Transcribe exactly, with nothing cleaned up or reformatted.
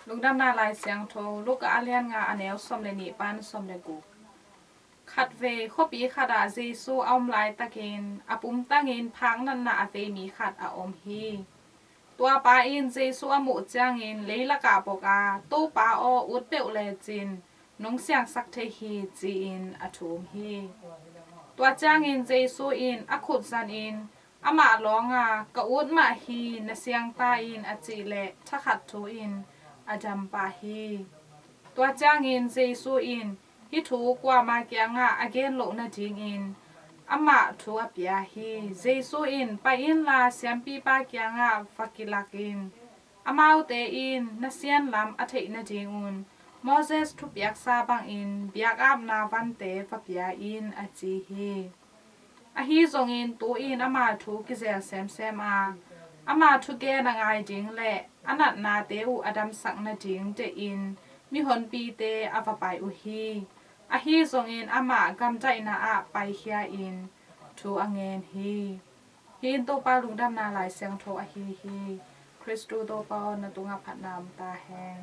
Lungdamna Lai Siangtho, Luka a lian nga, a neu sawm le nih pan sawm le guk. Khatvei khuapi khatah Jesu a om laitakin a pumtangin phak natna a vei mi khat a om hi. Tua pa in Jesu a muh ciangin leilakah pok a, "Topa aw, ut peuh lecin nong siangsak thei hi," ci-in a thum hi. Tua ciangin Jesu in a khut zanin amah lawng a, "Ka ut mah hi, na siang ta in," a cih leh thakhat thu in a dam pah hi. Tua ciangin Jesu in hih thu kuama kiangah a gen loh nadingin amah thu a pia hi. Jesu in, "Pai inla siampipa kiangah va kilak in, amaute in na sianlam a theih nadingun Moses thupiaksa bangin biakapna vante va pia in," a ci hi. Ahi zongin tu-in ama thu kizel semsem a, ama thugen a ngai ding le a natnate uh a damsak nading dehin mihonpite a va pai uh hi. Ahi zongin amah gamdaihna ah paikhia-in thu a ngen hi. Hih in Topa Lungdamna Lai Siangtho ahi hi. Khristu Topa aw, na tungah phatna om ta hen.